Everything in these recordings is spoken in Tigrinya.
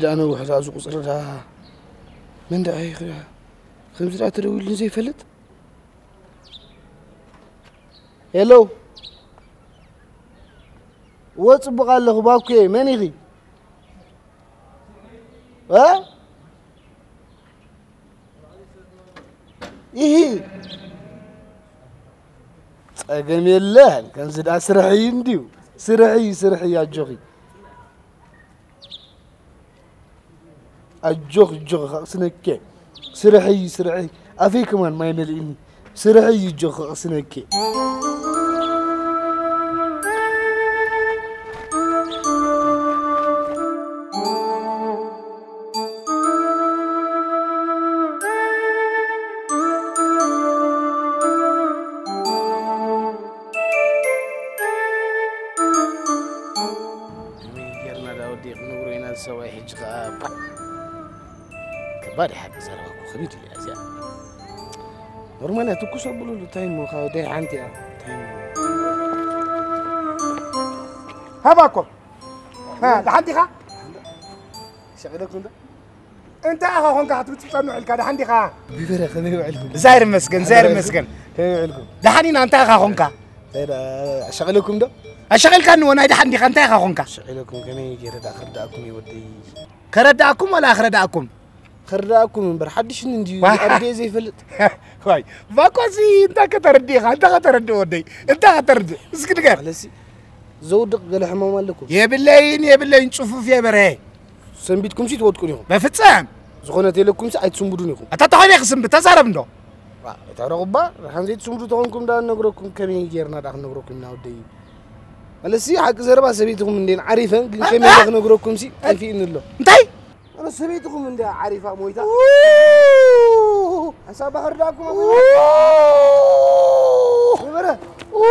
ደኣ ነዊሕ ደኣ እዚ ቁጽሪ ደኣ መን ደኣ ይኽእል? ከምዚ ደኣ ተደዊሉኒ ዘይፈልጥ? ሄሎ፣ እወ፣ ጽቡቕ ኣለኹ ባኩየ፣ መን ኢኺ? እ? ኢሂ፣ ጸገም የለን። ከምዚ ደኣ ስራሕ እዩ እንድዩ። ስራሕ እዩ፣ ስራሕ እዩ፣ ኣጆኺ። ኣጆኺ፣ ኣጆኺ፣ ከቕስነኪ። ስራሕ እዩ፣ ስራሕ እዩ። ኣፈይ ከማን ማይ መሊእኒ። ስራሕ እዩ፣ ኣጆኺ፣ ከቕስነኪ። ከመይ ጌርና ደኣ ወዲ ክንብሮ ኢና ንሰብኣይ? ሕጂ ከኣ ባ-፣ ከባድ እያ ሓቂ ዘረባ እኮ። ከመይ ትብልያ እዚኣ? ኖርማል እያ፣ ትኩስ ኣብሉሉ። እንታይ እሞ፣ ካብ ደይ ሓንቲ እያ። እንታይ እሞ? ሃባ እኮ። ሃ፣ ደሓን ዲኻ? ሸቒለኩም ዶ? እንታይ ኢኻ ኾንካ ክትብጽብጸኑ ውዒልካ? ደሓን ዲኻ? ቢበረ፣ ከመይ ውዒልኩም? እግዚኣብሔር ይመስገን፣ እግዚኣብሔር ይመስገን። ከመይ ውዒልኩም? ደሓን ኢና፣ እንታይ ኢኻ ኾንካ? እንታይ ደኣ፣ ሸቒለኩም ዶ? ኣሸቒልካኒ፣ ወናይ ደሓን ዲኻ? እንታይ ኢኻ ኾንካ? ሸቒለኩም፣ ከመይ ገይረ ደኣ ክርድኣኩም እየ ወደይ? ከረድኣኩም ወላ ኣኽረድኣኩም? ከረድኣኩም እምበር፣ ሓድሽኒ እንድዩ፣ ዋ። ኣረዲኤ ዘይፈልጥ። ዋይ፣ ባኮ እዚ እንታይ ከተረድእ ኢኻ? እንታይ ከተረድእ ወደይ? እንታይ ከተረድእ? እስኪ ንገር። ማለትሲ፣ ዘውድቕ ገለ ሕማም ኣለኩም? የብለይን፣ የብለይን፣ ጽፉፍ እየ በርሀ። ሰንቢትኩምሲ ትወድቁን ኢኹም። በፍጸም። ዝኾነ ተይለኩምሲ ኣይትስንብዱን ኢኹም። ኣታ ተኾይነ ክስንብድ፣ ተዛረብ እንዶ። ዋ፣ እታ ረቑባ፣ ደሓን ዘይትስንብዱ ተኾንኩም ደኣ ንነግረኩም፣ ከመይ ጌርና ደኣ ክንነግረኩም ኢና ወደይ? ማለትሲ፣ ሓቂ ዘረባ ሰበይትኹም እንዴን ዓሪፈን፣ ግን ከመይ ኢለ ክነግረኩምሲ ጠፊእኒ ኣሎ። እንታይ? ኣነ ሰበይትኹም እንድያ ዓሪፋ ሞይታ። ው! ሓንሳብ ባሕሪ ደኣኩም ኣብ ው! ይበረ። ው!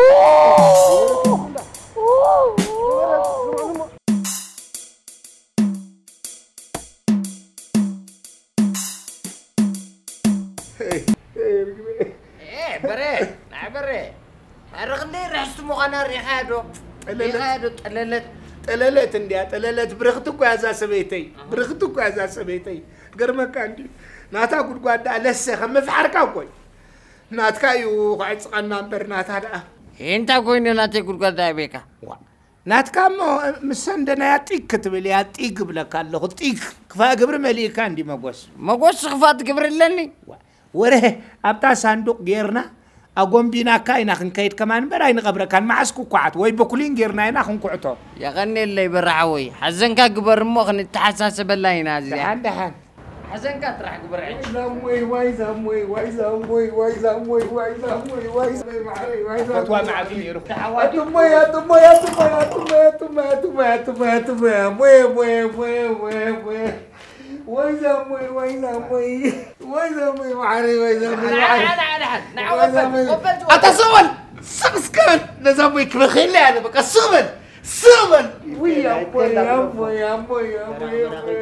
ይበረ። ስምዑኒ እሞ። ኤ፣ በረ፣ ናይ በረ። ኣረ ክንደይ ርሕስቲ ምዃና ርኢኻያ ዶ? ጠለለት። ርኢኻያ ዶ? ጠለለት። ጠለለት እንድያ፣ ጠለለት። ብርኽቲ እኮ እያ እዛ ሰበይተይ። ኣሃ። ብርኽቲ እኮ እያ እዛ ሰበይተይ። ገርመካ እንድዩ። ናታ ጉድጓድ ደኣ ለሰ፣ ከም ምፍሓርካ እኮ እዩ። ናትካ እዩ ክዕጽቐና እምበር ናታ ደኣ። እንታይ ኮይኑ ናተይ ጉድጓድ ደኣ ኣበይካ? ዋ። ናትካ እሞ ምስ ሰንደናያ ጢግ ክትብል እያ፣ ጢግ እብለካ ኣለኹ፣ ጢግ። ክፋእ ግብሪ መሊእካ እንዲ መጎስ። መጎስ ክፋት ግብሪ ኣለኒ? ዋ። ወረ ኣብታ ሳንዱቕ ጌርና ኣጎንቢናካ ኢና ክንከይድ ከማን እምበር ኣይንቐብረካን። መዓስ ክኳዓት ወይ ብኩሊን ጌርና ኢና ክንኩዕቶ። የቐንየለይ በራሓወይ፣ ሓዘንካ ግበር እሞ ክንተሓሳሰበላ ኢና እዚኣ። ደሓን፣ ደሓን። ሓዘንካ ጥራሕ ግበር ሕጂ። ዛሞይ፣ ዋይ ዛሞይ፣ ዋይ ዛሞይ፣ ዋይ ዛሞይ፣ ዋይ ዛሞይ፣ ዋይ ዛሞይ፣ ማዕረይ፣ ዋይ ዛሞይ። ፈትዋ መዓት እዩ ነይሩ። ተሓዋዲ። ኣቱሞይ፣ ኣቱሞይ፣ ኣቱሞይ፣ ኣሞይ፣ ኣሞይ፣ ኣሞይ፣ ኣሞይ፣ ኣሞይ። ዋይ ዛሞይ፣ ዋይ ዛሞይ፣ ዋይ ዛሞይ፣ ማዕረይ፣ ዋይ ዛሞይ፣ ደሓን፣ ማዕረይ። ደሓን፣ ደሓን፣ ደሓን። ንዓ ዋይ ወፈል፣ ዛሞይ። ወፈል ዝወ- ኣታ ስቕ በል! ነዛ ኣሞይ ክበኽየላ እያ፣ በቃ ስቕ በል! ስቕ በል! ውይ፣ ኣሞይ፣ ኣሞይ፣ ኣሞይ፣ ኣሞይ፣ ኣሞይ።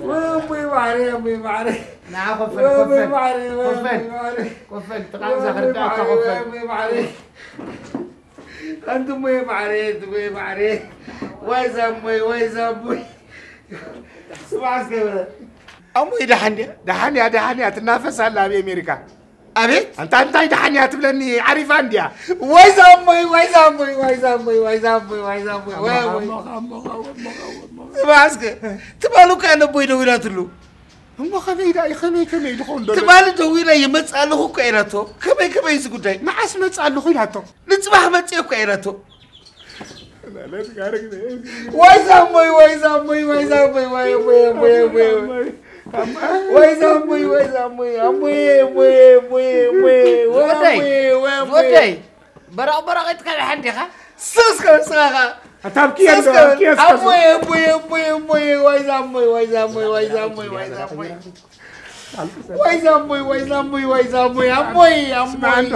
ወይ ኣሞይ፣ ማዕረይ፣ ኣሞይ፣ ማዕረይ። ንዓ ኮፈል፣ ወይ ኣሞይ፣ ኮፈል፣ ማዕረይ፣ ወይ ኮፈል፣ ኣሞይ፣ ማዕረይ። ኮፈል፣ ጥቓ ወይ እዛ ኣሞይ፣ ክርዳእካ ማዕረይ፣ ወይ ኮፈል። ኣሞይ፣ ማዕረይ። ኣንቱሞይ ማዕረ፣ ኣንቱሞይ ማዕረ። ዋይ ዛሞይ፣ ዋይ ዛሞይ። ስማዕ እስከ በለ። ኣሞይ ደሓን ድያ? ደሓን እያ፣ ደሓን እያ። ትናፈስ ኣላ ኣብ ኣሜሪካ። ኣቤት? ኣንታ እንታይ ደሓን እያ ትብለኒ? ዓሪፋ እንድያ። ዋይ ዛሞይ፣ ዋይ ዛሞይ፣ ዋይ ዛሞይ፣ ዋይ ዛሞይ፣ ዋይ ዛሞይ፣ ዋይ ኣሞኻ፣ ኣሞይ። ኣሞኻ፣ ኣሞኻ፣ ኣሞኻ፣ ኣሞኻ። ስማዕ እስከ። ትማሊ እኮ እያ ነቦይ ደዊላትሉ። እሞ ከመይ ደኣ እዩ? ከመይ፣ ከመይ ድኾን ዶ? ትማሊ ደዊላ ይመጽእ ኣለኹ እኮ ኢላቶ። ከመይ፣ ከመይ እዚ ጉዳይ? መዓስ መጽእ ኣለኹ ኢላቶ? ንጽባሕ መጽእ እኮ ኢላቶ። ወይ ዛሞይ፣ ወይ ዛሞይ፣ ወይ ዛሞይ፣ ወይ፣ ወይ፣ ወይ፣ ወይ፣ ወይ። ወይ ዛሞይ፣ ወይ ዛሞይ፣ ኣሞይ፣ ኣሞይ፣ ኣሞይ፣ ኣሞይ፣ ወይ ዝወደይ፣ ኣሞይ፣ ወይ ኣሞይ። ዝወደይ። በራቕ በራቕ ኢትካ ደሓን ዲኻ? ስስ ከ ንስኻ ኸ? ኣታ ኣብኪ ስስ የለ፣ ከ? ኣብኪ የስከ ኣሞይ፣ ኣሞይ፣ ኣሞይ፣ ኣሞይ፣ ወይ ዛሞይ፣ ወይ ዛሞይ፣ ወይ ዛሞይ፣ ወይ ዛሞይ። ወይ ዛሞይ፣ ወይ ዛሞይ፣ ወይ ዛሞይ፣ ኣሞይ፣ ኣሞይ። ስምዓ እንዶ፣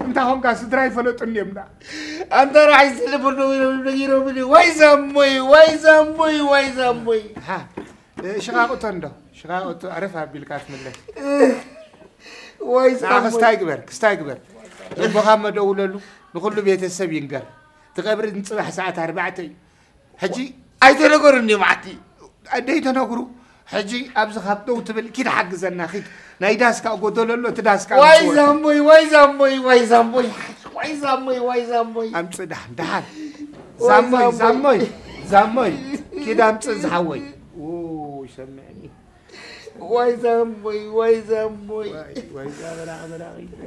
እንታይ ኾንካ? ስድራ ይፈለጡኒ እዮም ዳ። ኣንተ ራሒ ዝልብር ነው ይለው ነጊሮምኒ። ወይ ዛሞይ፣ ወይ ዛሞይ፣ ወይ ዛሞይ። ሃ፣ ሽቓቕቶ እንዶ፣ ሽቓቕቶ ኣረፍ ኣቢልካ ትምለስ። ወይ ንዓ ዛሞይ። ክስታይ ግበር፣ ክስታይ ግበር። ደቦኻ መደውለሉ፣ ንኹሉ ቤተሰብ ይንገር። እቲ ቀብሪ ንጽባሕ ሰዓት ኣርባዕተ እዩ። ሕጂ ኣይተነገሩን እዮም ዓዲ። ኣደይ ተነግሩ። ሕጂ ኣብዚ ካብ ደው ትብል ኪድ ሓግዘና ኪድ። ናይ ዳስካ ጎደሎ ኣሎ፣ እቲ ዳስካ ዋይ ኣምጽኦ። ዛሞይ፣ ዋይ ዛሞይ፣ ዋይ ዛሞይ። ዋይ ዛሞይ፣ ዋይ ዛሞይ። ኣምጽእ ደሓን፣ ደሓን። ዋይ ዛሞይ፣ ዛሞይ። ዛሞይ፣ ዛሞይ። ኪድ ኣምጽእ ዝሓወይ። ኡ፣ ይሰምዕኒ። ዋይ ዛሞይ፣ ዋይ ዛሞይ። ዋይ፣ ዋይ ዛበላ፣ በላ።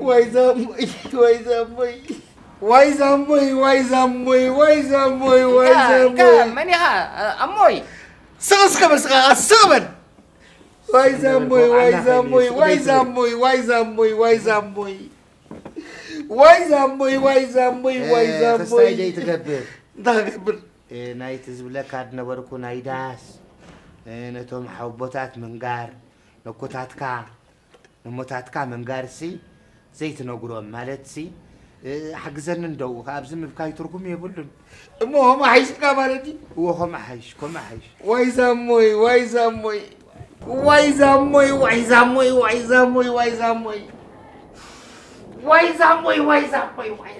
ዋይ ዛሞይ፣ ዋይ ዛሞይ። ዋይ ዛሞይ፣ ዋይ ዛሞይ፣ ዋይ ዛሞይ፣ ዋይ ኢካ፣ ኢካ፣ ዛሞይ። መን ኢኻ? ኣሞይ። ስቕ እስከ በል፣ ስቕ፣ ስቕ በል። ዋይ ዛሞይ፣ ዋይ ዛሞይ፣ ዋይ ዛሞይ፣ ዋይ ዛሞይ፣ ዋይ ዛሞይ። ዋይ ዛሞይ፣ ዋይ ዛሞይ፣ ዋይ እ፣ ዛሞይ። ክስታይ ደይ ትገብር። እንታይ ክገብር? እ፣ ናይቲ ዝብለካ ዝነበርኩ ናይ ዳስ፣ እ፣ ነቶም ሓወቦታት ምንጋር፣ ነኮታትካ፣ ነሞታትካ ምንጋርሲ ዘይትነግሮም ማለትሲ፣ እ፣ ሓግዘኒ እንደው፣ ኣብዚ ምብካይ ትርጉም የብሉን። እሞ ከምኡ ሓይሽካ ማለት እዩ? እዎ፣ ከምኡ ሓይሽ፣ ከምኡ ሓይሽ። ዋይ ዛሞይ፣ ዋይ ዛሞይ። ዋይ ዛሞይ፣ ዋይ ዛሞይ፣ ዋይ ዛሞይ፣ ዋይ ዛሞይ። ዋይ ዛሞይ፣ ዋይ ዛሞይ፣ ዋይ ዛሞይ።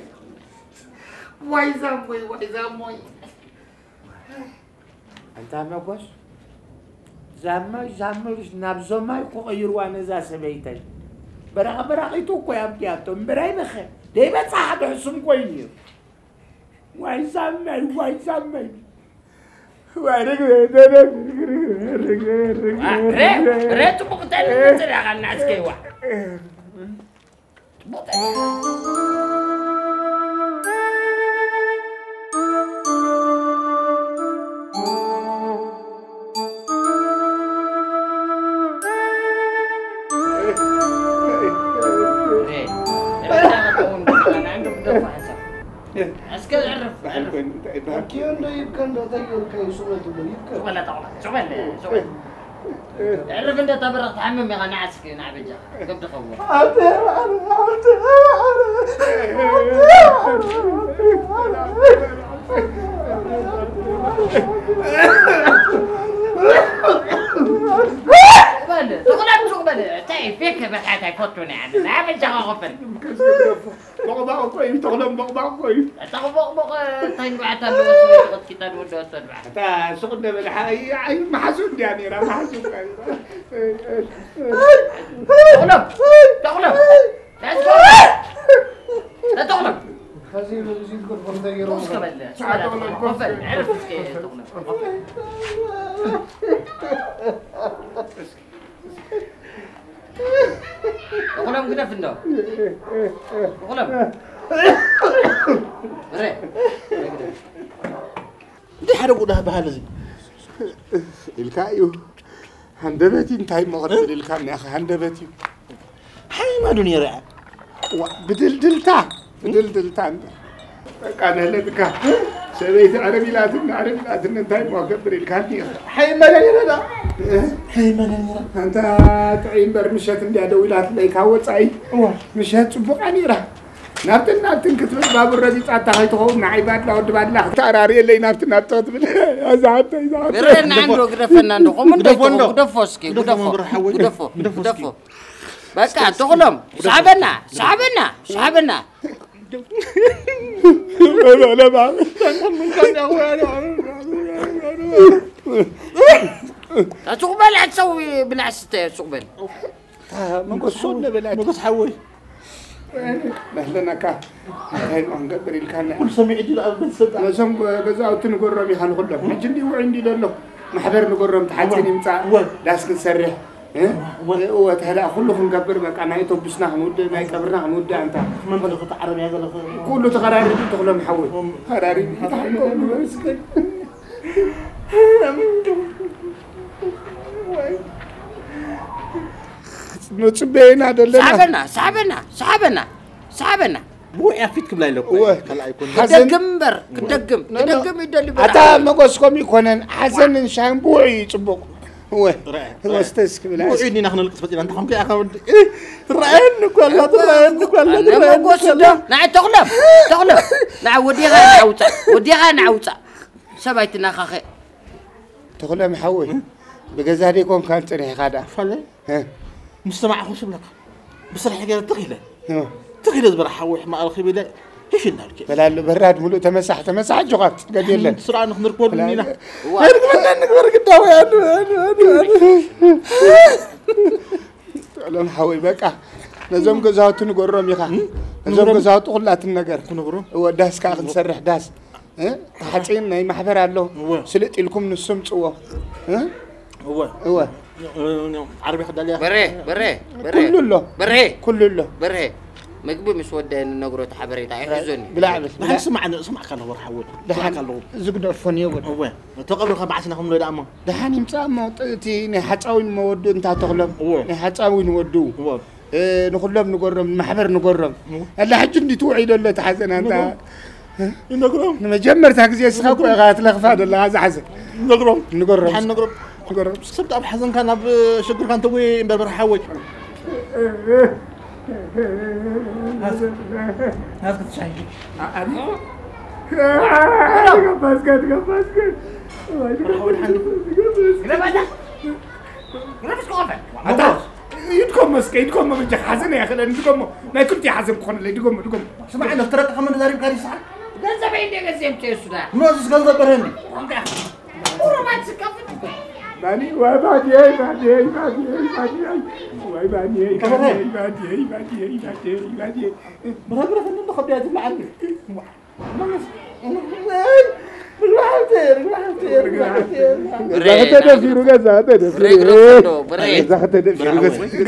ዋይ ዛሞይ፣ ዋይ ዛሞይ። ኣንታ መጎስ፣ ዛሞይ፣ ዛሞይ ኢሉስ ናብ ዞማይ ክቕይርዋ ነዛ ሰበይተይ። በራቕ በራቒቱ እኮ እያ ኣምጥያቶ። እምበራይ በኸ ደይበጽሓ ብሕሱም ኮይኑ እዩ። ዋይ ዛመይ፣ ዋይ ዛመይ። ዋይ ርግበ፣ ርግበ፣ ርግበ፣ ርግበ፣ አ፣ ርግበ፣ ሬ፣ ርግበ። ሬ፣ ጽቡቕ ተን፣ ጽቡቕ ተን። ሬ፣ ሬ፣ ሬ፣ ሬ። እስከ ዕርፍ፣ ዕርፍ። እንታይ ይበሃል? ኪዮ እንዶ ይብከ እንዶ ተይወልካ ይሱመት እሞ ይብከ። ሱቅ በል፣ ሱቅ በል፣ ሱቅ በል። ዕርፍ እንደ ተበረኽ ትሓምም ኢኻ፣ ንዓ እስኪ፣ ንዓ በጃኻ። ከብዲ ኸዎ። ሱቅ በል፣ ተኹላ ሱቅ በል። እንታይ ፌክ መትሓት ኣይፈቱን እየ ኣነ። ንዓ በጃኻ ኮፍ በል። ቦቕባቕ እኮ እዩ፣ ተኽሎም ቦቕባቕ እኮ እዩ። እታ ቦቕቦቕ እንታይ ንብዓት ኣለዎ? ስለ ተቐጥቂጣ ንወዲ ወሰድባ። እታ ሱቕ እንደ በልሓ፣ ኣይ፣ ኣይ፣ መሓዙ እንድያ ነይራ፣ መሓዙ እንድያ ነይራ። ተኽሎም፣ ተኽሎም፣ ተኽሎም። ከዚ በዚ ዝግበር ኮንተ ገይሩ። ቁስ ከበል፣ ሱቕ በል፣ ተኽሎም፣ ኮፍ በል፣ ዕርፍ እስኪ፣ ተኽሎም፣ ኮፍ በል። እኹሎም ግደፍ እንዶ። እኹሎም። ረ። እንታይ ሓደ ጉዳ በሃል እዚ? ኢልካ እዩ። ሃንደበት እዩ፣ እንታይ እሞ ክብል ኢልካ እኒኣኻ ሃንደበት እዩ። ሓይማዱ ነይረ። ዋ፣ ብድልድልታ፣ ብድልድልታ እንደ-፣ በቃ ነህለትካ። ሰበይቲ ዓረብ ኢላትኒ፣ ዓረብ ኢላትኒ፣ እንታይ እሞ ክገብር ኢልካኒ ኢኻ። ሓይመነ ነይረ ዳ? እ? ሓይመነ ነይረ። ኣንታ ጥዑይ እምበር ምሸት እንድያ ደው ኢላትለይ ካብ ወጻኢ። እዋ። ምሸት ጽቡቓ ነይራ። ናብትን ናብትን ክትብል ባቡር ረጊጻታ ከይትኸውን ንዓይ ባድላ ወዲ ባድላ ክትኣራርየለይ ናብትን ናብቲ ክትብል። እዛ ሓብተይ፣ እዛ ሓብተይ። ግረና እንዶ፣ ግደፈና እንዶ፣ ከምኡ ግደፎ እንዶ። ግደፎ እስኪ፣ ግደፎ ግደፎ። መምህር ሓወይ። ግደፎ፣ ግደፎ ግደፎ። እስኪ። በቃ፣ ተኽሎም፣ ሰሓበና፣ ሰሓበና፣ ሰሓበና። ሱቕ በል፣ ኣትሰው ብላዕ ስተ፣ ሱቕ በል። መጎስ ሓወይ፣ መጎስ ሓወይ። በህለናካ፣ እንታይ ደኣ ክንገብር ኢልካና? ኩሉ ሰሚዑ ድዩ ኣብ ቤተሰብ ደኣ? ነዞም ገዛውቲ ንገሮም ኢኻ ንኹሎም። ሕጂ እንዲ ውዑይ እንዲ ዘሎ ማሕበር ንገሮም፣ ተሓጺን እወ፣ ይምጻእ፣ እወ። ዳስ ክንሰርሕ፣ እ? እወ። እወ፣ ተህዳ ኩሉ ክንገብር፣ በቃ፣ ናይ ኣውቶቡስና ክንውድእ፣ ናይ ቀብርና ክንውድእ፣ ኣንታ። መን በለ፣ ክልተ ዓረብያ ገለ ክ-፣ ኩሉ ተቐራሪቡ፣ ተኽሎም ሓወይ። እወ። ተቐራሪቡ፣ እንታይ ሓይሎ፣ መስኪን። መጽበይና ደለና። ሰሓበና፣ ሰሓበና፣ ሰሓበና፣ ሰሓበና። ብውዕ ያ ፊት ክብላ ኢለ እኮ እወ። እየ። ካልኣይ ኮን። ሓዘን ክደግም እምበር፣ ክደግም፣ ኖ፣ ኖ። ክደግም ይደሊ ኣታ በላ። መጎስ፣ ከምኡ ይኮነን። ሓዘንን ሻሂን ብውዕ እዩ ጽቡቕ። እወ። ርአ፣ ርአ። ወስተስ ክብላ። ብውዕ ዲና ክነልቅስ መጺና፣ እንታይ ኮንካ ኢኻ ወዲ? እ፣ ትረኣየኒ እኮ ኣላ፣ ትረኣየኒ እኮ ኣላ፣ ኣነ ትረኣየኒ መጎስ እኮ ኣላ። ዶ? ንዓይ ተኽሎም፣ ተኽሎም። ንዓይ ወዲኻ ንዓውጻእ፣ ወዲኻ ንዓውጻእ። ሰብ ኣይትናኻኸ። ተኽሎም ሓወይ፣ እ? ብገዛ ደይኮንካን ጸኒሕካ ደኣ። ፋለ? እ? ምስ ሰማዕኹ ሽብለካ። ብስራሕ ገይረ ትኽ ኢለ። እ። ትኽ ኢለ ዝበረ ሓወይ ሕማቕ ረኺበ ኢለ። ሽናልከ በላሉ በራድ ሙሉእ ተመሳሕ ተመሳሕ ኣጆኻ ክትስገድ የለን። ስራ ንክንርክበሉ ኢና። ንግበር ግዳዊ ሎም ሓወይ በቃ ነዞም ገዛውቲ ንገሮም ኢኻ። ነዞም ገዛውቲ ኩላትን ነገር ትነግሮ። እወ ዳስ ከዓ ክንሰርሕ ዳስ እ? ተሓፂን ናይ ማሕበር ኣሎ። እወ። ስልጥ ኢልኩም ንሶም ፅዎ። እ? እወ። እወ። ዓረብያ ክዳልያ። በሬ በሬ በሬ ኩሉ ኣሎ። በሬ ኩሉ ኣሎ። በሬ ምግቢ ምስ ወደ ንነግሮ እቲ ሓበሬታ ኣይሕዞን እዩ። ብላዕ ብል። ብላዕ። ስማዕ ስማዕ ካለ ወርሓ ወድ። ስማዕ ካለዎ። ዝግደፎን የብሉ። እወ። ተቐብርኻ ባዕስና ከም ንወደ ኣሞ። ደሓን ይምፃእ እሞ እቲ ናይ ሓፃዊን መወዱ እንታ ተኽሎም እወ። ናይ ሓፃዊን ወዱ እወ። ንኩሎም ንገሮም ንማሕበር ንገሮም ኣላ ሕጂ እንዲ ትውዒዶ ኣሎ እቲ ሓዘን ኣንታ ይነግሮም ንመጀመርታ ግዜ እስኻ እኮ ኢኻ ትለኽፋ ዘለኻ ዝሓዘ ይነግሮም ንገሮም ንገሮም ንገሮም ንገሮም ሰብ ኣብ ሓዘንካ ናብ ሽግርካ እንተጎየ እምበር በርሓወይ ገባስከት ገባስከት ይድገሞ እስከ ይድገሞ በጃኻ ሓዘን እያ ክእለኒ ድገሞ ናይ ክልቲኡ ሓዘን ክኾነለይ ድገሞ ድገሞ ስማዕ ነፍትረቂ ከመ ተዛሪብካ ዲስኻ ገንዘበይ እንደ ገንዘብ ተየሱዳ ኖ እዚስ ገንዘብ በርሀኒ ቁሩባት ዝከፍት ባኒ ወይ ባኒ ወይ ባኒ ወይ ባኒ ወይ ባኒ ወይ ባኒ ወይ ባኒ ወይ ባኒ ወይ ባኒ ወይ ባኒ ብረግረፈኒ እንዶ ከቢያ ዝብላዓኒ ገዛ ከተደፊሩ ገዛ ተደፊሩ ገዛ ከተደፊሩ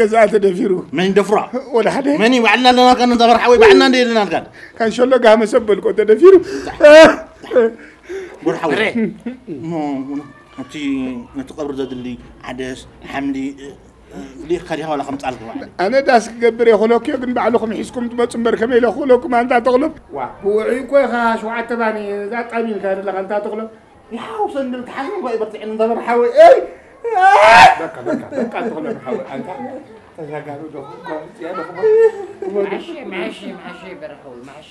ገዛ ተደፊሩ መን ደፍራ ወላ ሓደ መን ባዕልና ኣለና ካን ዘበርሓ ወይ ባዕልና እንደ ኣለና ካን ካን ሸሎ ጋመ ሰበልቆ ተደፊሩ ወርሓ ወይ እቲ ነቲ ቀብሪ ዘድሊ ዓደስ ሓምሊ ሊእካ ዲኻ ዋላ ከምጻልካ ባዕሉ ኣነ ዳስ ክገብር እየ ክለኩዮ ግን ባዕልኹም ሒዝኩም ትመፁ እምበር ከመይ ኢለ ክለኩም ኣንታ ተኽሎም ዋ ብውዑይ እኮ ኢኻ ሸውዓተ ባኒ ኣጣሚምካ ዘለኻ ኣንታ ተኽሎም ይሓው ሰንድል ክሓዝን እኳ ይበርትዕን እንተበር ሓወይ እይ በቃ በቃ በቃ ተኽሎም ሓወይ ኣንታ ተዛጋሩ ዶ ማሺ ማሺ ማሺ በረኸው ማሺ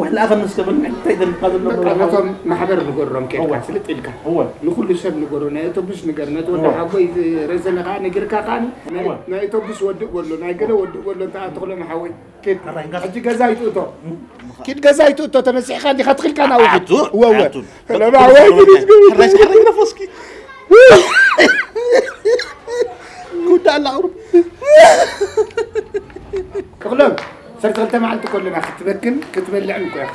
ወላ ከም እስከ በል እንታይ ደልካ ዘሎ በቃ ነቶም ማሕበር ንገሮም ኬድካ እወ። ስልጥ ኢልካ እወ። ንኩሉ ሰብ ንገሮ ናይ ኣቶብስ ንገር ነቲ ወዲ እወ። ሓጎይ ዝረዘነ ከዓ ነጊርካ ከዓ እወ። ናይ ኣቶብስ ወድእ በሎ ናይ ገለ ወድእ በሎ እንተ ኣትኽሎም ሓወይ ኬድ ሕራይ እንካ ሕጂ ገዛ ይትእቶ ኪድ ገዛ ይትእቶ ተመሲሕካ እንዲኻ ትኽልካ ናውሒ ኣቱ፣ እወ እወ ኣቱ። ለባወይ ሕራይ ሕራይ ነፈስኪ ጉዳ ኣላ ቁሩብ ክኽሎም ሰርተ ክልተ መዓልቲ ከለና ክትበክን ክትበልዕን እኮ ኢኻ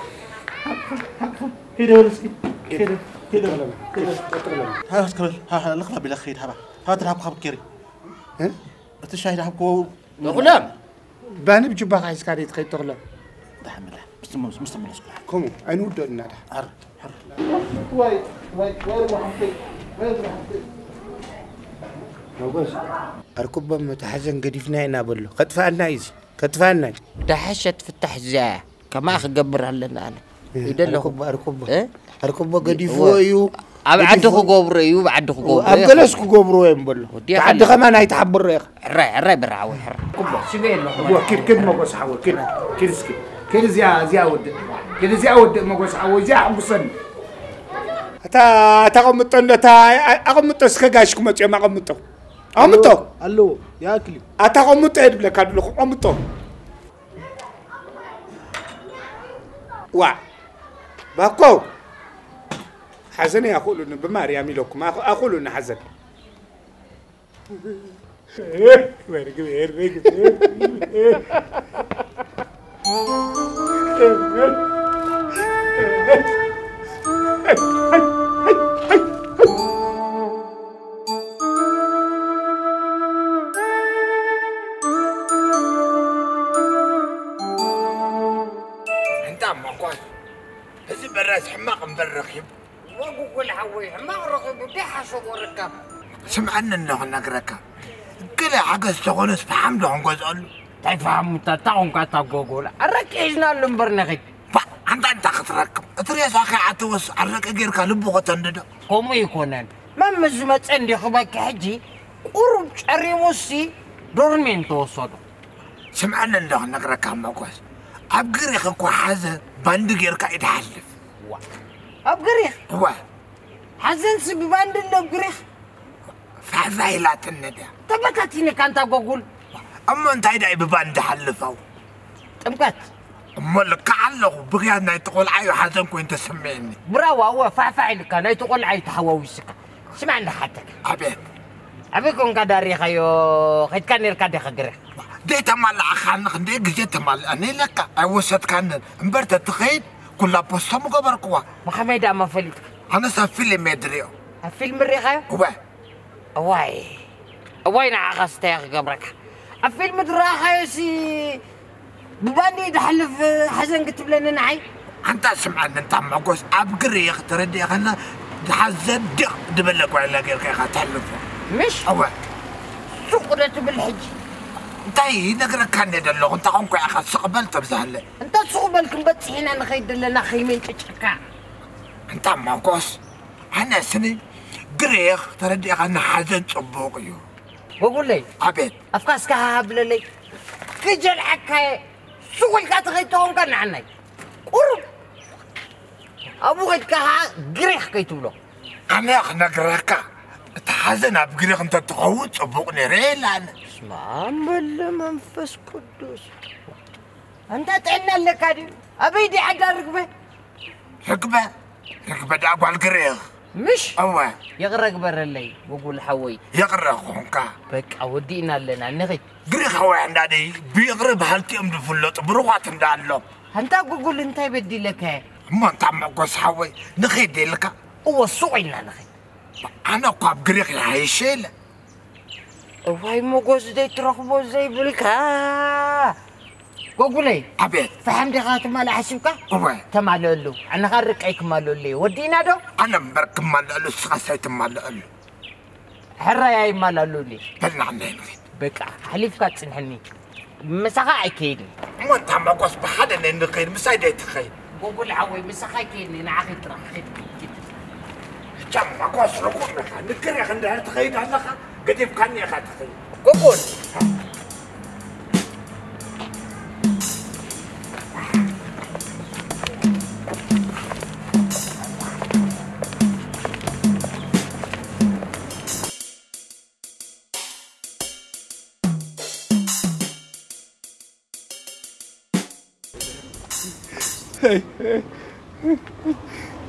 ሄደ በል እስኪ ሄደ ሄደ በል ሄደ በል ሃ እስከ በል ሃ ሃ ለኽፋ ቢለ ኸይድ ሃባ ሃባ ትድሃብኩ ካብ ኬሪ እ? እቲ ሻሂ ድሃብኩ ንኹሎም ባኒ ብጅባኻ ሒዝካ ደይ ትኸይድ ተኽሎም ደሓን ብላ ምስ ተመለስኩ ከምኡ ኣይንውደኦ እና ደሓን ሃር ሃር ወይ ወይ ወይ ሩሓ ወይ ሩሓ ሞጎስ ኣርኩቦም እቲ ሓዘን ገዲፍና ኢና በሎ ከጥፍኣልና እዩ እዚ ከጥፍኣልና እዩ ዳሕሸት ፍታሕ እዚኣ እያ ከማኣ ክገብር ኣለና ኣነ ይደለኹ ኣርኩቦ ኣርኩቦ እ? ኣርኩቦ ገዲፍዎ እዩ ኣብ ዓዲ ክገብሮ እዩ ኣብ ዓዲ ክገብሮ ኣብ ገለስ ክገብርዎ እዮም በሎ ወዲ ዓዲ ከማን ኣይትሓብሮ ኢኻ ሕራይ ሕራይ ብርሃወ ሕራይ ኩቦ ስበ ኣለኹ እዎ ኪድ ኪድ መጎስ ሓወ ኪድ ኪድ እስኪ ኪድ እዚኣ እዚኣ ወድእ ኪድ እዚኣ ወድእ መጎስ ሓወ እዚኣ ኣሕጉሰኒ እታ እታ ኣቐምጦ እንዶ እታ ኣቐምጦ እስከ ጋሽ ክመፅኦም ኣቐምጦ ኣቐምጦ ኣለዎ ይኣክል እዩ ኣታ ኣቐምጦ እየ ድብለካ ድለኹ ኣቐምጦ ዋ ባኮ ሓዘነይ ኣኽእሉኒ ብማርያም ኢለኩም ኣኽ- ኣኽእሉኒ ሓዘን እንታ እሞ እኮ እዚ በራስ ሕማቕ እምበር ረኺቡ። ወጉጉል ሓወይ ሕማቕ ረኺቡ ደይ ሓሰቦ ርካብ። ስምዐኒ እንዶ ክነግረካ። ገለ ሓገዝ ተኾነስ ፈሓም ዶ ክንገዝኣሉ? እንታይ ፈሓም እታ እታ ኾንካ እታ ጎጎል ኣረቂ ሒዝናሉ እምበር ንኺድ። ባ ኣንታ እንታይ ክትረክብ እቲ ሬሳ ከይኣተወስ ኣረቂ ጌርካ ልቡ ከተንድዶ? ከምኡ ኣይኮነን መምስ ዝመፀ እንዲ ክበኪ ሕጂ ቁሩብ ጨሪሙሲ ዶርሜ እንተወሰዶ። ስምዐኒ እንዶ ክነግረካ መጎስ ኣብ ግሪኽ እኮ ሓዘ ባንዲ ጌርካ እዩ ትሓልፍ። ኣብ ግሪኽ? እወ። ሓዘንሲ ብባንዲ እንዶ ኣብ ግሪኽ? ፋሕፋሕ ኢላትኒ ድያ? ተበታቲንካ እንታ ጎጉል። እሞ እንታይ ድኣ እዩ ብባንዲ ሓልፈው? ጥምቀት። እሞ ልክዕ ኣለኹ። ብኽያት ናይቲ ቆልዓ እዩ ሓዘን ኮይኑ ተሰሚዕኒ። ብራዋ፣ እወ፣ ፋሕፋሕ ኢልካ፣ ናይቲ ቆልዓ እዩ ተሓዋዊስካ። ስማዕ እንዳሓተካ። ኣቤት። ኣበይ ኮንካ ዳሪኻዮ? ከይድካ ነርካ ዲኻ ግሪኽ? ዘይተማልኣኻኒ ክንደይ ግዜ ተማልኣኒ ኢለካ። ኣይወሰድካንን። እምበር ተትኸይድ ኩላ ፖስቶ ምገበርክዋ። ብኸመይ ደኣ እሞ ፈሊጥካ? ኣነስ ኣብ ፊልም እየ ድሪኦ። ኣብ ፊልም ርኢኻዮ? እወ። እዋይ፣ እዋይ፣ ንዓኻስ እንታይ ክገብረካ? ኣብ ፊልም ድረኣኻዮሲ ብባንዲ ድሓልፍ ሓዘን ክትብለኒ ንዓይ? ኣንታ ስምዓኒ፣ እንታ መጎስ፣ ኣብ ግርየ ክትረድእ ከላ ድሓዘን ድቕ ድበለ ጓይላ ጌርካ ኢኻ ተሕልፎ። ምሽ? እወ። ሱቕ ዶ ትብል ሕጂ? እንታይ ይነግረካ እንደ ዘለኹ፣ እንታ ኾንኩ ኢኻ ስቕ በል ተብዝሃለ። እንታ ሱቕ በል ክንበጽሕ ኢና ንኸይድ ዘለና ከይመንጨጨካ። እንታ መጎስ፣ ኣነ ስኒ ግርየ ተረዲእኻ ንሓዘን ጽቡቕ እዩ። ጎጉለይ። ኣቤት። ኣፍካ እስካ ሃብለለይ። ክጀልዓካ እየ። ሱቕ ኢልካ ትኸይድ ተኾንካ ንዓናይ። ቁሩብ። ኣብኡ ከድካ ኸዓ ግሪኽ ከይትብሎ። ኣነ ክነግረካ፣ እቲ ሓዘን ኣብ ግሪኽ እንተትኸውን ጽቡቕ ነይረ ኢለ ኣነ። ስማ በለ መንፈስ ቅዱስ። ኣንታ ጥዕና ኣለካ ድዩ? ኣበይ ድዩ ዓዳ ርግበ? ርግበ? ርግበ ደኣ ጓል ግሪኽ። ምሽ? እወ። ይቕረ ግበረለይ፣ ጎጉል ሓወይ። ይቕረ ክኾንካ። በቃ፣ ወዲእና ኣለና፣ ንኺድ። ግሪኻውያን ዳኣ ደይ ብይቕረ በሃልቲ እዮም ዝፍለጡ፣ ብሩኻት እንዳ ኣሎም። ኣንታ ጎጉል እንታይ በዲለካ እየ? እሞ እንታ መጎስ ሓወይ፣ ንኺድ ኢልካ? እወ፣ ሱቕ ኢልና ንኺድ። ኣነ እኳ ኣብ ግሪኽ ይሓይሸ ኢለ። እዋይ መጎስ ዘይትረኽቦ ዘይብልካ። ጎጉለይ። ኣቤት። ፈሓም ዲኻ ትማልእ ሓሲብካ? እወ። ተማልአሉ። ኣነ ኸኣ ርቀይ ክማልአሉ እየ። ወዲእና ዶ? ኣነ እምበር ክማልአሉ፣ ንስኻስ ኣይትማልአሉ። ሕራይ ኣይማልኣሉን እየ። በልና ንኺድ። በቃ፣ ኣሕሊፍካ ትጽንሐኒ። ምሳኻ ኣይከይድን። እሞ እንታ መጎስ ብሓደ ነይ ንኸይድ፣ ምሳይ ደይ ትኸይድ? ጎጉል ሓወይ፣ ምሳኻ ኣይከይድን እየ፣ ንዓኺ ጥራሕ ኺድ፣ ኺድ፣ ኺድ። እቻ መጎስ ርጉም ኢኻ፣ ንግሬኽ እንድሕር ትኸይድ ኣለኻ፣ ገዲፍካኒ ኢኻ ትኸይድ። ጎጉል።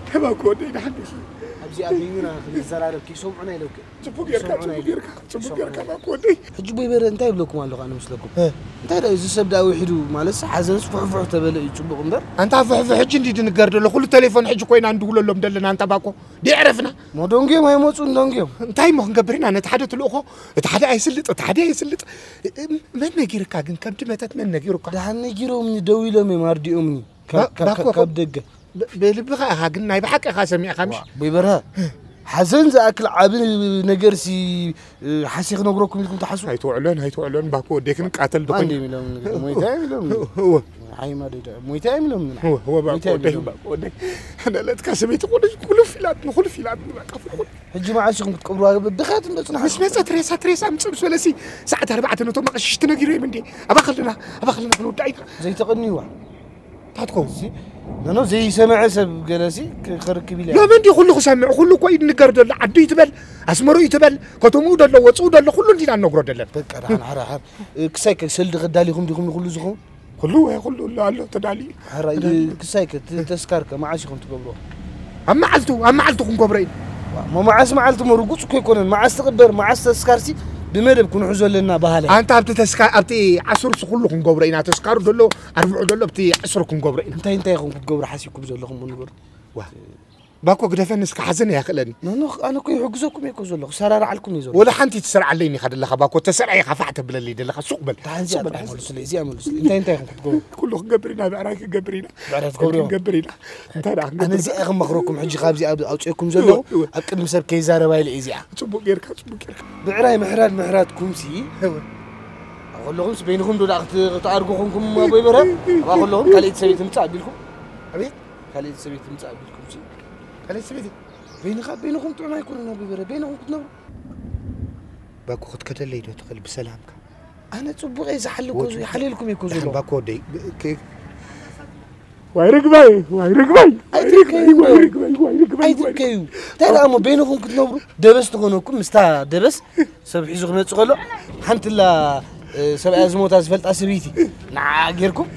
ተባኮ ወደይ ደሓን ዲኺ? ኣብዚኣ በይንና ክንዘራረብ ከይሰምዑና ኢለውክ። ጽቡቅ ጌርካ፣ ጽቡቅ ጌርካ፣ ጽቡቅ ጌርካ ባኮ ወደይ። ሕጂ ቦይ በረ እንታይ ይብለኩም ኣለኹ ኣነ ምስለኩም? እንታይ ደኣ እዚ ሰብ ደኣ ውሒዱ ማለትስ ሓዘንስ ፍሕፍሕ ተበለ እዩ ጽቡቕ እምበር። ኣንታ ፍሕፍሕ ሕጂ እንዲ ድንገር ደሎ ኩሉ ቴሌፎን ሕጂ ኮይና እንድውለሎም ደለና ኣንታ ባኮ። ድዕረፍና። ሞ ደንጉዮም ኣይመጹን ደንጉዮም። እንታይ እሞ ክንገብር ኢና ነቲ ሓደ ትልእኾ እቲ ሓደ ኣይስልጥ እቲ ሓደ ኣይስልጥ። መን ነጊርካ ግን ከምቲ መተት መን ነጊሩካ? ደሓን ነጊሮምኒ ደው ኢሎም እዮም ኣርዲኦምኒ። ካብ- ካብ- ባኮ ካብ ደገ። ብ- ብልብኻ ኢኻ ግን ናይ ብሓቂ ኢኻ ሰሚዕካ ምሽ? ዋ፣ ቦይ በርሀ ሓዘን ዝኣክል ዓቢ ነገርሲ ሓሲ ክነግረኩም ኢልኩም ትሓስቡ? ኣይትውዕሎን ኣይትውዕሎን ባኮ ወደይ ክንቃተል ማን ድኾን ድዮም ኢሎም ሞይታ እዮም ኢሎም እወ ሓይማ ደዳ ሞይታ እዮም ኢሎም እወ እወ ባኮ ሞይታ እዮም ወደይ ኢሎም ባኮ ወደይ ነለትካ ሰበይቲ ኮለጅ ኩልፍ ኢላትኒ ኩልፍ ኢላትኒ በቃ ፍልኩል ሕጂ መዓስ ኢኹም ክትቀብርዋ ብኸያት እንዶ ጽናሕ ምስ መጸት ሬሳ ትሬሳ ምጽእ ምስ በለሲ ሰዓት ኣርባዕተ ነቶም ኣቐሽሽቲ ነጊሩ እዮም እንዴ ኣባኸልና ኣባኸልና ክንውዳእ ኢና ዘይተቐንይዋ ታትኮ ኖኖ ዘይሰምዐ ሰብ ገለሲ ክርክብ ኢለ ሎሚ እንዲ ኩሉ ክሰምዕ ኩሉ እኮ እዩ ንገር ዘሎ ዓዱ ይትበል ኣስመሩ ይትበል ከተምኡ ደሎ ወፅኡ ደሎ ኩሉ እንዲና ንነግሮ ደለን በቃ ደሓን ሓራሓር ክሳይ ከ ሰልዲ ከዳሊኹም ዲኹም ንኩሉ ዝኸውን ኩሉ ወይ ኩሉ ኣሎ ኣሎ ተዳልዩ ሓራይ ክሳይ ከ ተስካርከ መዓስ ኢኹም ትገብርዎ ኣብ መዓልቱ ኣብ መዓልቱ ክንገብሮ ኢና ሞ መዓስ መዓልቲ ሞ ርጉፅ እኮ ኣይኮነን መዓስ ትቕበር መዓስ ተስካርሲ ብመደብ ክንሕዞ ኣለና ባህላይ ኣንታ ኣብቲ ተስካ ኣብቲ ዓሱርሲ ኩሉ ክንገብሮ ኢና ተስካሩ ዘሎ ኣርብዑ ዘሎ ኣብቲ ዕስሩ ክንገብሮ ኢና እንታይ እንታይ ኢኹም ክትገብሩ ሓሲብኩም ዘለኹም ንገሩ ባኮ ግደፈኒ እስከ ሓዘን እያ ክእለኒ ኖኖ ኣነ እኮ ይሕግዘኩም እየ እኮ ዘለኹ ሰራርዓልኩም እየ ዘለኹ ወላ ሓንቲ ትሰርዓለይ ኢኻ ደለኻ ባኮ ተሰርዐ ኢኻ ፋዕ ተብለለይ ደለኻ ሱቕ በል ደሓን እዚኣ ጥራሕ መልሱለይ እዚኣ መልሱለይ እንታይ እንታይ ኢኹም ክትገብሩ ኩሉ ክንገብር ኢና ብዕራይ ክንገብር ኢና ብዕራይ ትገብሩ እዮም ክንገብር ኢና እንታይ ደኣ ኣነ እዚኣ ክመኽረኩም ሕጂ ካብዚ ኣውፅኤኩም ዘለኹ ኣብ ቅድሚ ሰብ ከይዛረባ ኢለ እዚኣ ፅቡቅ ጌርካ ፅቡቅ ጌርካ ብዕራይ ምሕራድ ምሕራድኩምሲ ከለኹምስ በይንኹም ዶ ደኣ ክትኣርጉ ኮንኩም ኣቦይ በርሀ ኣብኣ ከለኹም ካልኣይቲ ሰበይቲ ምፃእ ኣቢልኩም ኣቤት ካልኣይቲ ሰበይቲ ምፃእ ኣቢልኩምሲ ካልኣይቲ ሰበይቲ በይንኻ በይንኹም ጥዑም ኣይኮነን ኣቦይ በርሀ በይንኹም ክትነብሩ ባኮ ክትከደለይ ዶ ትኽእል ብሰላምካ ኣነ ፅቡቅ እየ ዝሓልኮ ይሓልልኩም እኮ ዘሎ ባኮ ወደይ ዋይ ርግበይ ዋይ ርግበይ ኣይትርከዩ ኣይትርከዩ እንታይ ደኣ እሞ በይንኹም ክትነብሩ ደበስ ትኾነኩም ምስታ ደበስ ሰብ ሒዙ ክመፅእ ከሎ ሓንትላ ሰብኣያ ዝሞታ ዝፈልጣ ሰበይቲ ንዓ ጌርኩም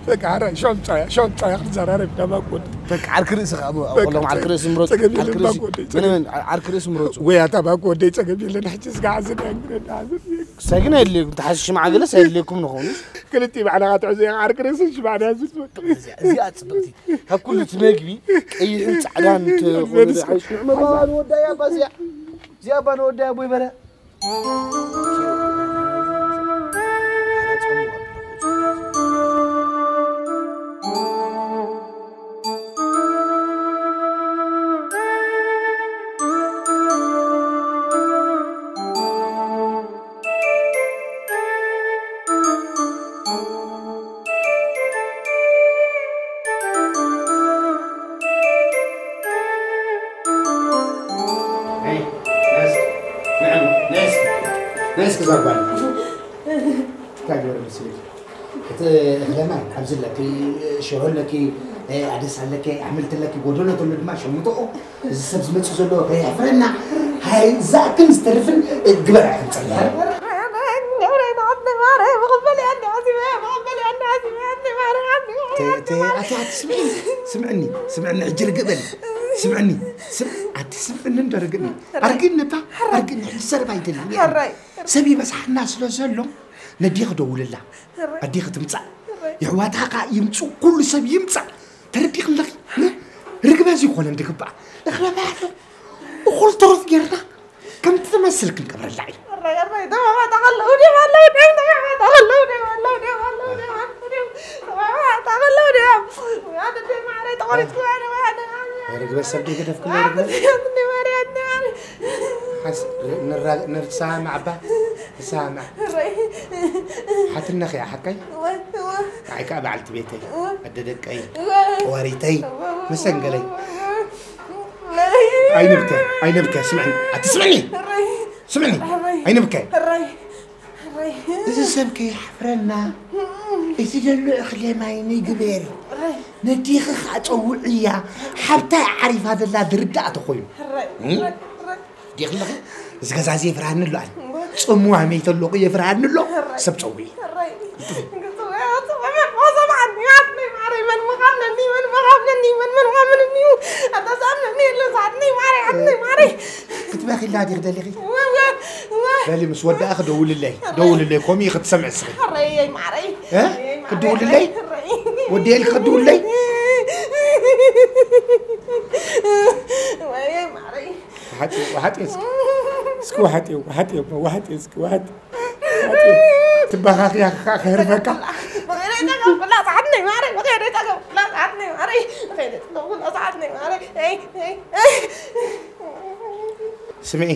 በቃ ሓራይ ሾምጫያ ሾምጫያ ክትዘራረብ ኢና ባኮ ወደይ። በቃ ዓርኪ ርእሲ ከዓ በቃ፣ ኣቆሎም ዓርኪ ርእሲ ምረፁ። ጸገም የለን ዓርኪ ርእሲ ባኮ ወደይ፣ ጸገም ምንም ዓርኪ ርእሲ ምረፁ። ወይ ኣታ ባኮ ወደይ ጸገም የለን። ሕጂ ስጋ ሓዝን እያ እንግዲህ ሓዝን እያ። ሳይ ግን ኣይድልየኩም ተሓስ ሽማዓ ገለስ ኣይድልየኩም ንኸውን። ክልቲ ባዕላኻ ትሕዞ ኢኻ ዓርኪ ርእሲ ሽማዓ ያዝ ትበል። እዚኣ እዚኣ ጽብቕቲ ካብ ኩሉ እቲ መግቢ ቀይሕን ጻዕዳን ተቆሎ ሓይሽ ንዕመ ባባ ንወዳያ ባዚያ እዚኣ ባ ንወዳያ ቦይ በረ ነስክ ዛጓል እንታይ ገበረ መስለኪ? እቲ እኽለ ማይ ኣብዚ ኣለኪ፣ ሽሮ ኣለኪ፣ ኣደስ ኣለኪ፣ ኣሕምልቲ ኣለኪ፣ ጎደሎ ተሎ ድማ ሸምጥኦ። እዚ ሰብ ዝመጽእ ዘሎ ከየሕፍረና፣ ሃይ ዝኣክል ዝተርፍን ግበር ኣይክንጸልያ። ኣቲ ኣቲ ስምዒ ስምዕኒ ስምዕኒ ሕጂ ርግእ በሊ ስምዕኒ ኣቲ ስምዕኒ እንዶ ርግእኒ ኣርግኒ እባ ኣርግኒ ሕጂ ዘረባ ኣይደልን ሰብ ይበዝሓና ስለ ዘሎ ነዲኺ ደውልላ ኣዴኺ ትምጻእ የሕዋትኻ ከዓ ይምጹ ኩሉ ሰብ ይምጻእ ተረዲኽለኺ ርግበ እዚ ይኾነ እንድግባእ እኽለባ ኣሎ እኹል ትሩፍ ጌርና ከምቲ ትመስል ክንገብረላ ኢና ርግበ ሰብ ደይ ገደፍክላ ርግበ ንሰማማዕ እባ ንሰማማዕ ሓትነኺ እያ ሓቀይ ንዓይ ከዓ በዓልቲ ቤተይ ኣደ ደቀይ ወሪተይ መሰንገለይ ኣይንብከ ኣይንብከ ስምዕኒ ኣትስምዕኒ ስምዕኒ ኣይንብከ እዚ ሰብ ከይሓፍረና እቲ ዘሎ እኽለ ማይኒ ግበር ነዲኺ ከዓ ፀውዕያ ሓብታይ ዓሪፋ ዘላ ዝርዳእ ተኮይኑ ዲኽለኺ እዚ ገዛ እዚ የፍርሃኒ ኣሎ ኣነ ፅምዋ መይተ ኣለኹ የፍርሃኒ ኣሎ ሰብ ፀውዒ ክትበኺላ ዲኽ ደሊኺ በሊ ምስ ወዳእኺ ደውልለይ ደውልለይ ከምኡ ክትሰምዕ ስኺ ክድውልለይ ወዲኤ ኢልኪ ክትውልለይ ወሓጥዮ ወሓጥዮ እስኪ እስኪ ወሓጥዮ ወሓጥዮ ወሓጥዮ እስኪ ወሓጥ ትበኻኽያ ከዓ ክህርፈካ ስምዒ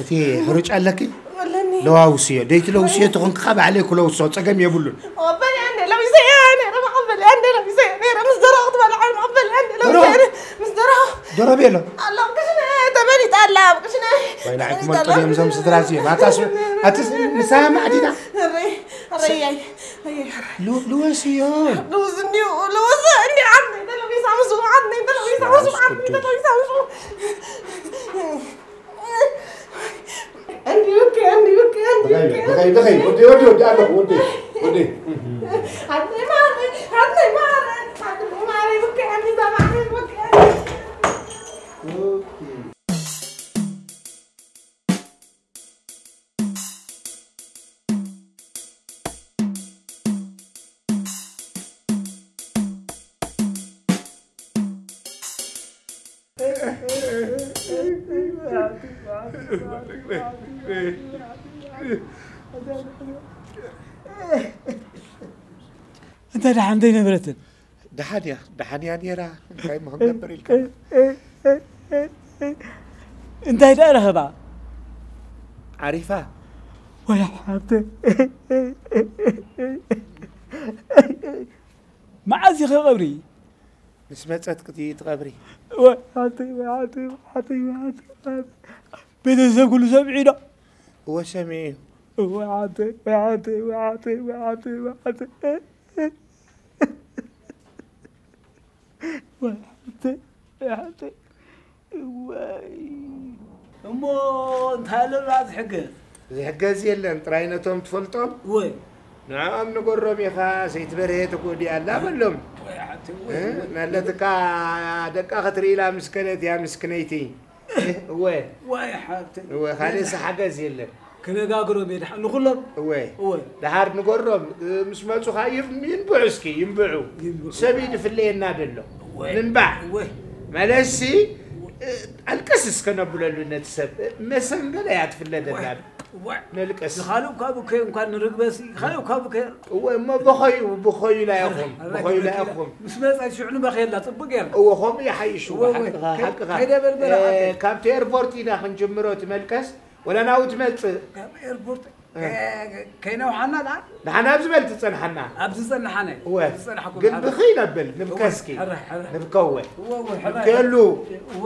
እቲ ሕሩጭ ኣለኪ ኣለኒ ለዋውስዮ ደይቲ ለውስዮ ተኾንክኻ ባዕለይ ክለውሶ ፀገም የብሉን መቐበል እያ እንደ ለዊሰያ ነረ መቐበል እያ እንደ ለዊሰያ ነረ ምስ ደረቕ ትበልዖ መቐበል እያ እንደ ለዊሰያ ምስ ደረቕ ዶሮ ቤሎ ኣላ ኣብ ክሽነ ተመሊጣ ኣላ ኣብ ክሽነ ወይ ንዓይ ክመልጦ ድዮም እዞም ስድራ እዚኦም ኣታስ ኣትስ ንሳ ማዕዲና ኣረይ ኣረይ ኣይ ኣይ ልወስዮ ልውስ እንዲሁ ልውስ እንዲሁ ዓድነይ ተለዊሳ ምስ ዓድነይ ተለዊሳ ምስ ዓድነይ ተለዊሳ ምስ እንታይ ደሓን ዘይነበረትን ደሓን እያ ደሓን እያ ነይራ እንታይ ሞ ክንገብር ኢልካ እንታይ ደኣ ረኸባ ዓሪፋ ወይ ሓብተ መዓዝ ኢኸ ቀብሪ ምስ መጸት ክትይ ትቐብሪ ቤተሰብ ኩሉ ሰሚዑ ዶ እወ ሰሚዑ እዩ እሞ እንታይ ኣለና ዝሕገዝ ዝሕገዝ የለን፣ ጥራይ ነቶም ትፈልጦም ወይ ንዕኦም ንገሮም ኢኻ። ሰይቲ በርሄ ተጎዲኣ ኣላ በሎም። ወይ ሓቲ እ? ናለትካ ደቃ ክትርኢላ ምስ ከደት እያ ምስክነይቲ። እወ ወይ ሓቲ እወ፣ ካልእስ ሓገዝ የለን። ክነጋግሮም እየ ድሓ- ንኹሎም እወ ወይ ደሓር ንገሮም፣ እ፣ ምስ መፁኻ ይብ- ይንብዑ፣ እስኪ ይንብዑ። ይንብዑ። ሰብ እዩ ድፍለየና ደሎ ወይ ምንባዕ ወይ መለሲ፣ እ፣ ኣልቅስ እስከ ነብለሉ ነቲ ሰብ። እ፣ መሰንገለ እያ ትፍለ ደላ። ወይ ነልቅስ። ንኻልእ እኳ ብከ እንኳን ንርግበሲ ካልእ እኳ ብከ እወ እሞ ብኸዩ ብኸዩ ላይኹም ብኸዩ ላይኹም ምስ መጻ ሽዑ ንበኸየላ ጽቡቅ ገይርና እወ ከምኡ ይሓይሽ። እወ እወ። ሓቅኻ ሓቅኻ። ከይደ በልበላ እ፣ ዓርከይ። ካብቲ ኤርፖርት ኢና ክንጅምሮ እቲ መልቀስ ወላ ናብኡ ትመጽእ። ካብ ኤርፖርት ከ- ከይነውሓና ደኣ ንሓና ኣብዚ በል ትጸንሓና። ኣብ ዝጸንሓነ እወ ዝጸንሓኩም ግን ሓበ- ብኸይ ነብል ንብከስኪ ሕረ- ሕረ- ንብከወ እወ እወ ሕረ- ንብከሉ እወ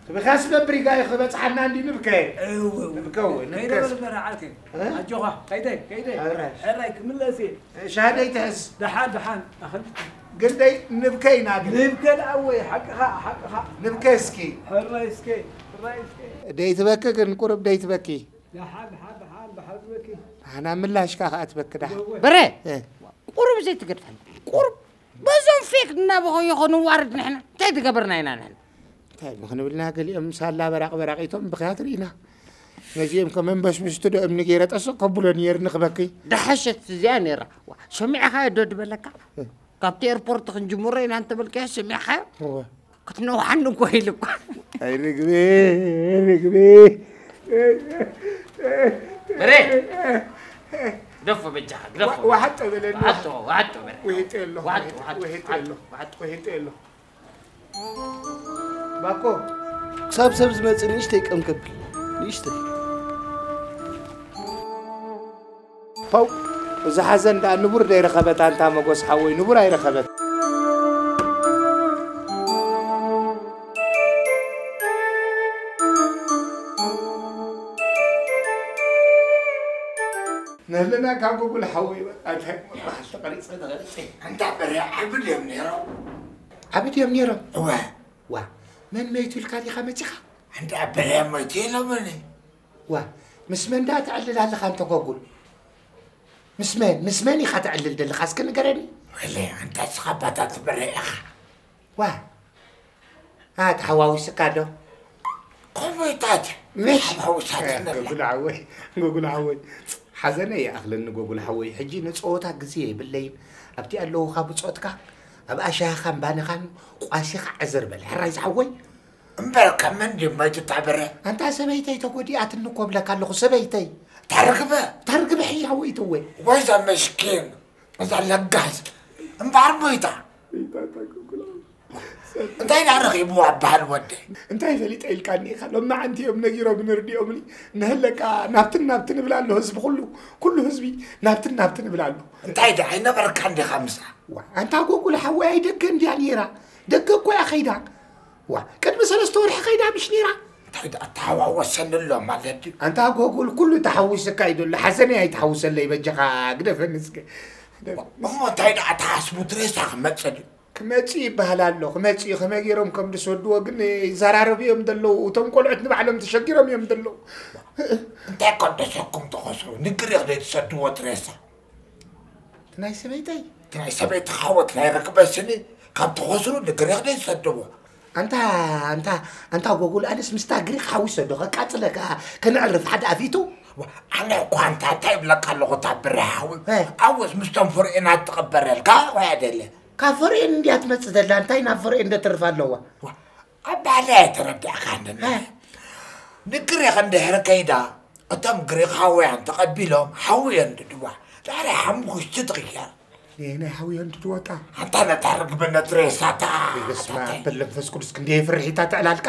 ብኸያስ መብሪጋ ይኽበጽሓና እንዲ ንብከ እወ እወ ንብከወ ከይደ ንብከስ በልበላ ዓርከይ። እ? ኣጆኻ ከይደ ከይደ ሕረ- ሕራይ ክምለስ እየ። ሻደይ ትሕስ ደሓን ደሓን ኣኽል ግን ደይ ንብከ ኢና ግን ንብከ ደኣ ወይ ሓቅኻ ሓቅኻ ንብከስኪ ሕራይ እስከ ሕራይ እስከ ደይትበኪ ግን ቁርብ ደይትበኪ ደሓን ደሓን ደሓን ደሓን ዝበኪ ኣና ምላሽካ ከኣ ትበኪ ደሓን በረ እ። ቁሩብ ዘይትገድፈና ቁሩብ በዞም ፌክ እናበኸዮ ኸንዋርድ ንሕና እንታይ ትገበርና ኢና ንሕና እንታይ ምኽንብልና ገሊኦም ሳላ በራቕ በራቒቶም ብኽያት ርኢና ነዚኦም ከመንበሽብሽቲ ዶ እምኒ ገይረ ጠስቕ ከብሎ ነይር ንኽበኪ ደሓሸት እዚኣ ነይራ ዋ፣ ሰሚዕኻዮ ዶ ድበለካ ካብቲ ኤርፖርት ክንጅምሮ ኢና እንተበልካዮ ሰሚዕኻዮ እወ። ክትነውሓኒ እኮ ኢሉ እኮ ኣይ ርግቢ ርግቢ በረ ግደፎ በጃኻ ግደፎ ዋሓጦ በለኒ ዋሓጦ ዋሓጦ በረ ውሂጠ ኣሎ ዋሓጦ ዋሓጦ ውሂጠ ኣሎ ዋሓጦ ውሂጠ ኣሎ ባኮ ክሳብ ሰብ ዝመፅእ ንእሽተይ ቀም ከብል ንእሽተይ ፖው እዚ ሓዘን ደኣ ንቡር ደይረኸበት ኣንታ መጎስ ሓወይ ንቡር ኣይረኸበት ነህልና ካብ ጉጉል ሓወይ በቃ እንታይ ክመጣ ተቐሪፀ ተቐሪፀ ኣንታ በረ ዓቢ ድዮም ነይሮም? ዓቢ ድዮም ነይሮም እወ ዋ መን መይቱ ኢልካ ዲኻ መፂኻ ኣንታ በረ ሞይቱ ኢሎምኒ። ዋ ምስ መን ዳ ትዕልል ኣለኻ እንተ ጎጉል ምስ መን ምስ መን ኢኻ ትዕልል ደለኻ እስኪ ንገረኒ ወለ ኣንታ ስኻ ኣባታት በረ ኢኻ። ዋ ኣ ተሓዋዊስካ ኣሎ ከምኡታት ምሽ ሓዋውሳትነላ ጎጉል ሓወይ ጎጉል ሓወይ ሓዘነ ይኣኽለኒ ጎጉል ሓወይ ሕጂ ንፀወታ ግዜ የብለይን ኣብቲ ኣለውኻ ብፆትካ ኣብ ኣሻሃኻን ባንኻን ቋሲኻ ዕዝር በል ሕራይ ዝሓወይ እምበር ካብ መን ድዩ ሞይቱ እታ በረ? ኣንታ ሰበይተይ ተጎዲኣትኒ እኮ ብለካ ኣለኹ ሰበይተይ ታርግበ ታርግበ ሕያወይትወ ወዛ መስኪን እዛ ለጋስ እምበኣር ሞይታ እንታይ ዳ ረኺብዋ በሃል ወደ እንታይ ፈሊጠ ኢልካኒ ኢኻ ሎማዓንቲ እዮም ነጊሮም ንርዲኦምኒ ንህለካ ናብትን ናብትን እብላ ኣሎ ህዝቢ ኩሉ ኩሉ ህዝቢ ናብትን ናብትን እብላ ኣሎ እንታይ ዳ ኣይነበርካ እንዲኻ ምሳ ዋ ኣንታ ጎጉል ሓወይ ኣይደገ እንድያ ነይራ ደገ እኮ እያ ኸይዳ ዋ ቅድሚ ሰለስተ ወርሒ ኸይዳ ምሽ ነይራ እንታይ ዳ ተሃዋወሰኒ ኣሎ ማለት ድዩ ኣንታ ጎጉል ኩሉ ተሓዊስካ እዩ ዘሎ ሓዘነይ ኣይተሓውሰለይ በጃኻ ግደፈኒ እስከ እሞ እንታይ ዳ ተሓስቡ ትሬሳ ክመፅእ ድዩ ክመፅእ ይበሃል ኣሎ ክመፅእ እዩ ከመይ ገይሮም ከም ዝሰድዎ ግን ይዘራረቡ እዮም ዘለዉ እቶም ቆልዑት ንባዕሎም ተሸጊሮም እዮም ዘለዉ እንታይ ቀደሰኩም ተኸስሩ ንግሪኽ ዘይትሰድዎ ትሬሳ ናይ ሰበይተይ እቲ ናይ ሰበይቲ ሓወት ናይ ረክበ ስኒ ካብ ተኸስሩ ንግሪኽ ዘይትሰድዎ ኣንታ ኣንታ ኣንታ ጎጉል ኣነስ ምስታ ግሪክ ሓዊሰ ዶ ከቃፅለካ ከነዕርፍ ሓደ ኣፊቱ ኣነ እኳ እንታ እንታይ ይብለካ ኣለኹ እታ ብርሃዊ እ። ኣወስ ምስቶም ፍርኢናት ትቕበረልካ ወይ ኣደለ ካብ ፈርኤን እንድያ ትመፅእ ዘላ እንታይ ናብ ፈርኤን ዶ ትርፍ ኣለዋ ኣብ ባህሊ ኣይተረዳእካንን ንግሪኽ እንድሕር ከይዳ እቶም ግሪኻውያን ተቐቢሎም ሓውዮ እንድድዋ ዳሕሪ ሓሙኽሽቲ ትቕየር ናይ ሓውዮ እንድድወጣ ኣንታ ነታ ርግቢ ነቲ ሬሳታ በስመ ኣብ በል መንፈስ ቅዱስ ክንደይ ፍርሒታ ተዕላልካ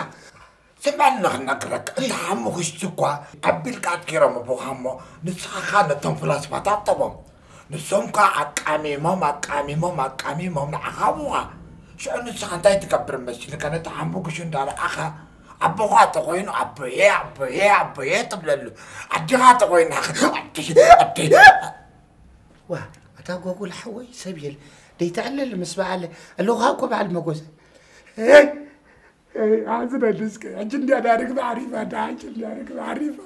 ስማኒ ንኽነግረካ እንተ ሓሙኽሽቲ እኳ ኣቢልካ ኣትኪሮም ኣቦኻ እሞ ንስኻ ነቶም ፍላስፋታት ጠቦም ንሶም ከ ኣቃሚሞም ኣቃሚሞም ኣቃሚሞም ንዓኻ ኣቦኻ ሽዑ ንስኻ እንታይ ትገብር መሲልካ ነቲ ሓሙኽሽ እንዳረኣኻ ኣቦኻ ተኾይኑ ኣቦየ ኣቦየ ኣቦየ ትብለሉ ኣዲኻ ተኾይና ኣዲ ኣዲ ዋ ኣታ ጎጉል ሓወይ ሰብ የል ደይተዕለል ምስ በዓለ ኣለውኻ እኮ በዓል መጎሰ ሓዝነልስከ ሕጂ እንዲያ ዳርግ ዓሪፋ ዳ ሕጂ እንዲያ ርግብ ዓሪፋ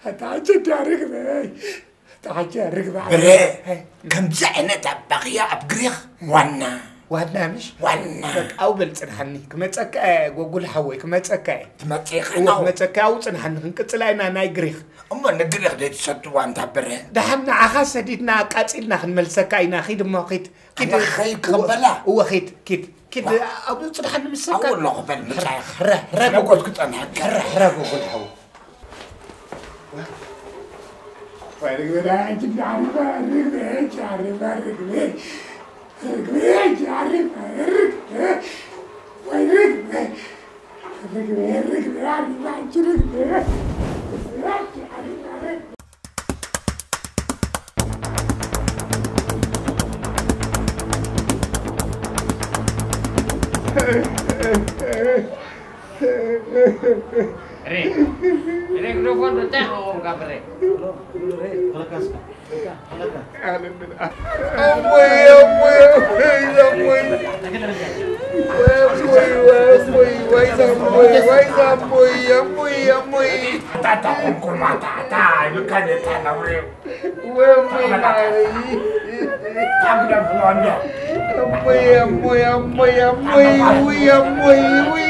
ኣታ ሓጀ እንድያ ርግበይ። ኣታ ሓጀ ርግበ። ብረ፣ ከምዚ ዓይነት ኣባኽያ ኣብ ግሪኽ ዋና። ዋና ምሽ? ዋና። በቃ፣ ኣብኡ በል ጽንሓኒ። ክመጸካ እየ፣ ጎጉል ሓወይ፣ ክመጸካ እየ። ትመጽእ ኢኻ እወ፣ ነው? ክመጸካ፣ ኣብኡ ጽንሓኒ፣ ክንቅጽላ ኢና ናይ ግሪኽ። እሞ ንግሪኽ ዘይትሰድዋ እንታ ብረ? ደሓን ንዓኻ ሰዲድና ኣቃጺልና ክንመልሰካ ኢና። ኪድ እሞ፣ ኪድ። ኪድ። ኣነ ኸይ ክቕበላ? እወ፣ ኪድ፣ ኪድ፣ ኪድ። ዋ። ኣብኡ ጽንሓኒ፣ ምሰካ። ኣብኡ ኣለኹ፣ በል፣ ምጻ ኢኻ። ሕረ፣ ሕረ፣ ሕረ፣ ጎጉል። ጎጉል ክጸንሐካ። ሕረ፣ ሕረ፣ ጎጉል ሓወይ። ወይ ርግበ፣ ዳይ፣ አንቺ እንደ አሪፋ ርግበ፣ አንቺ አሪፋ ርግበ፣ ርግበ፣ አንቺ አሪፋ ርግበ፣ ወይ ርግበ፣ ርግበ፣ ርግበ፣ አሪፋ፣ አንቺ ርግበ፣ ርግበ፣ አንቺ አሪፋ ርግበ። ሬ፣ ሬ፣ ግሮፎን እንታይ ኸውን ካብ ሬ? ኣሞይ፣ ኣሞይ፣ ኣሞይ፣ ኣሞይ። ኣሞይ፣ ኣሞይ፣ ወይ ዛሞይ፣ ወይ ዛሞይ፣ ኣሞይ፣ ኣሞይ። ኣታ፣ ኣታ፣ ኮንኮርማታ፣ ኣታ፣ ይብልካ ነታ ነውሪ። ወይ፣ ወይ፣ ማረይ። ኣሞይ፣ ኣሞይ፣ ኣሞይ፣ ኣሞይ፣ ውይ፣ ኣሞይ፣ ውይ።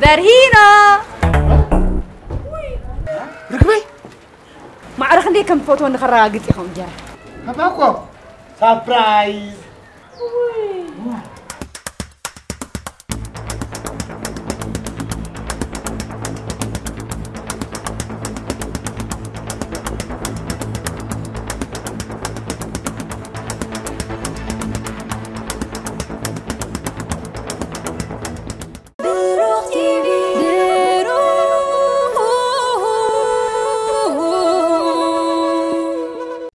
በርሂኖ! ርግበይ! ማዕረ ክንደይ ከም ትፈትወኒ ከረጋግጽ እየ፣ ከምኡ እንጀራ። ሃባኮ፣ ሳፕራይዝ።